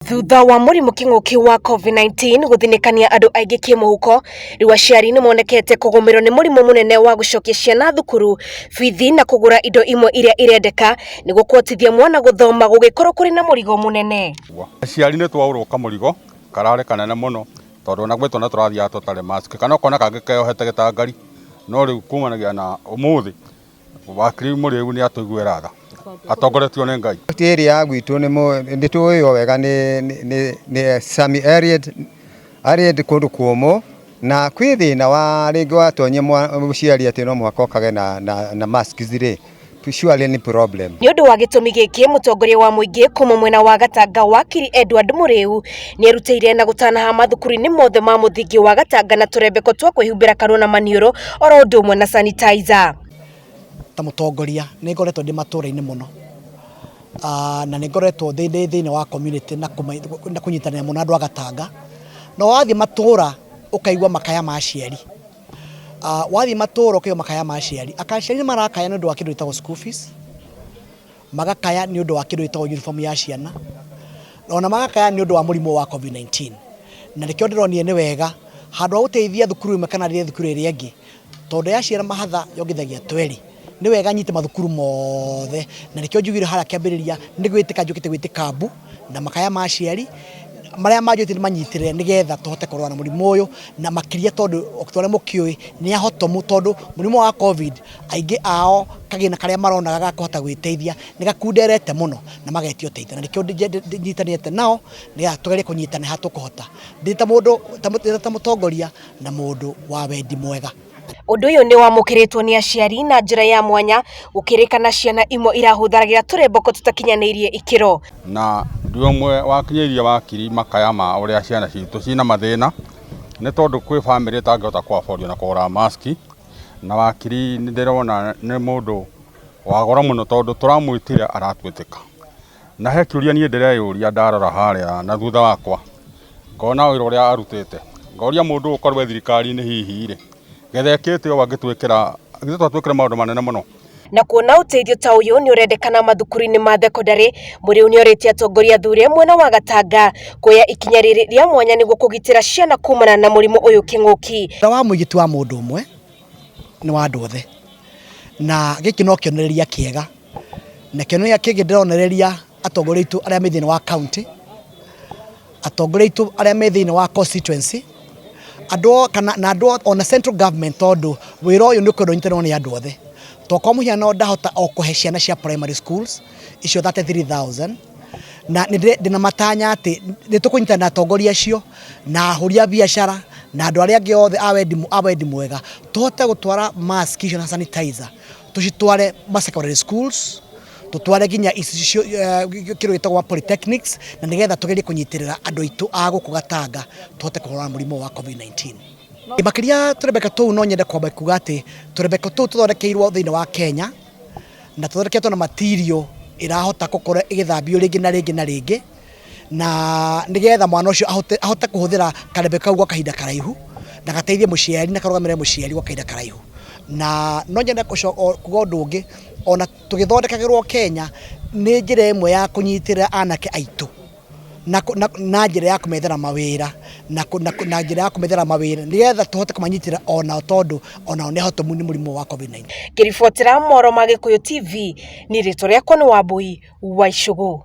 Thutha wa mũrimũ kĩng'ũki wa COVID-19 gũthinĩkania andũ aingĩ kĩmũhuko, rĩu aciari nĩ monekete kũgũmĩrwo nĩ mũrimũ mũnene wa gũcokia ciana thukuru, bithi na kũgũra indo imwe iria irendeka nĩguo kũhotithia mwana gũthoma gũgĩkorwo kũrĩ na mũrigo mũnene. Aciari nĩ twaũrwo kamũrigo kararĩ kanene mũno tondũ ona gwĩ twana tũrathiaga tũtarĩ mask kana ũkona kangĩ keyohete gĩtangari no rĩu kumanagia na ũmũthĩ Wakiri Mũrĩu nĩ atũiguĩra tha atongoretio nĩ Ngai. Area ya gwitũ nĩ tũĩ o wega nĩ semi arid, arid kũndũ kũmũ na kwĩ thĩna wa rĩngĩ watonyia mũciari atĩ no mũhaka okage na masks rĩ, surely nĩ problem. Nĩ ũndũ wa gĩtũmi gĩkĩ mũtongoria wa mũingĩ kuma mwena wa Gatanga wakiri Edward Mũrĩu nĩerutĩire na gũtanaha mathukuru-inĩ mothe ma mũthingi wa Gatanga na tũrembeko twa kwĩhumbĩra kanua na maniũrũ oro ũndũ ũmwe na sanitizer. Ta mũtongoria nĩ ngoretwo ndĩ matũra-inĩ mũno na nĩ ngoretwo ndĩ thĩinĩ wa community na kũnyitanĩra mũno na andũ a Gatanga. Na wathiĩ matũra ũkaigua makaya ma aciari. Wathiĩ matũra ũkaigua makaya ma aciari. Aciari nĩ marakaya nĩ ũndũ wa kĩndũ gĩtagwo school fees, magakaya nĩ ũndũ wa kĩndũ gĩtagwo uniform ya ciana, ona magakaya nĩ ũndũ wa mũrimũ wa COVID-19. Na nĩkĩo ndĩronire nĩ wega handũ ha gũteithia thukuru ĩmwe kana thukuru ĩrĩa ĩngĩ, tondũ yaciara mahatha yongithagia twerĩ, nĩ wega nyite mathukuru mothe. Na nĩkĩo njugire harĩa kĩambĩrĩria nĩ gwĩtĩka njũkĩte gwĩtĩka mbu na makaya ma aciari marĩa manjũrĩtie ndĩmanyitĩrĩre nĩgetha tũhote kũrũa na mũrimũ ũyũ, na makĩria tondũ ta ũrĩa mũkĩũĩ nĩ ahotomu tondũ mũrimũ wa COVID aingĩ ao kagĩna karĩa maronaga ga kũhota gwĩteithia nĩ gakunderete mũno na magetio ũteithio. Na nĩkĩo nyitanĩte nao nĩgetha tũgerie kũnyitana haha tũkũhota ndĩ ta mũndũ ta mũtongoria na mũndũ wa wendi mwega. Ũndũ ũyũ nĩ wamũkĩrĩtwo nĩ aciari na njĩra ya mwanya gũkĩrĩkana ciana imwe irahũthagĩra tũrembeko tũtakinyanĩirie ikĩro. Na ndĩ ũmwe wakinyĩirie wakiri makaya ma ũrĩa ciana citũ ciĩna mathĩna nĩ tondũ kwĩ bamĩrĩ ĩtangĩhota kũ afford ona kũgũra mask na wakiri nĩ ndĩrona nĩ mũndũ wa goro mũno tondũ tũramwĩtire aratwĩtĩka. Na he kĩũria niĩ ndĩreyũria ndarora harĩa na thutha wakwa ngona wĩra ũrĩa arutĩte ngoria mũndũ ũyũ korwo e thirikari-inĩ hihi rĩ getha ekĩte ũũ angĩtwĩkĩra githĩ to atwĩkĩre maũndũ manene mũno. Na kuona ũteithio ta ũyũ nĩ ũrendekana mathukuru-inĩ ma thekondarĩ, Mũrĩu nĩ orĩtie atongoria athure mwena wa Gatanga kuoya ikinya rĩrĩ rĩa mwanya nĩguo kũgitĩra ciana kumana na mũrimũ ũyũ kĩng'ũki. Wĩra wa mũingĩ ti wa mũndũ ũmwe, nĩ wa andũ othe. Na gĩkĩ no kĩonereria kĩega, na kĩonereria kĩngĩ ndĩronereria atongoria aitũ arĩa me thĩinĩ wa county, atongoria aitũ arĩa me thĩinĩ wa constituency, andũ kana na andũ ona central government tondũ wĩra ũyũ nĩ ũkwendwo ũnyitanĩrwo nĩ andũ othe. To kwa mũhiano ndahota o kũhe ciana cia primary schools icio 33,000 na ndĩna matanya atĩ nĩ tũkũnyitana na atongoria acio na ahũri a biacara na andũ arĩa angĩ othe a wendi mwega tũhote gũtwara mask icio na sanitizer tũcitware ma secondary schools tũtware nginya kĩndũ gĩtagwo polytechnics na nĩgetha tũgerie kũnyitĩrĩra andũ aitũ a gũkũ Gatanga tũhote kũhũrana na mũrimũ wa COVID-19. Makĩria tũrembeko tũu no nyende kwamba kuga atĩ tũrembeko tũu tũthondekeirwo thĩinĩ wa Kenya na tũthondeketwo na material ĩrahota gũkorwo ĩgĩthambio rĩngĩ na rĩngĩ na rĩngĩ na nĩgetha mwana ũcio ahote kũhũthĩra karembeko kau gwa kahinda karaihu na gateithie mũciari na karũgamĩrĩre mũciari gwa kahinda karaihu. Na no nyende kuga ũndũ ũngĩ ona tũgĩthondekagĩrwo Kenya nĩ njĩra ĩmwe ya kũnyitĩrĩra anake aitũ na njĩra ya kũmethera mawĩra na njĩra ya kũmethera mawĩra nĩgetha tũhote kũmanyitĩrĩra onao tondũ onao nĩ ahotomu nĩ mũrimũ wa COVID-19. Ngĩribotera mohoro ma Gĩkũyũ TV, niĩ rĩtwa rĩakwa nĩ Wambũi wa Icũgũ.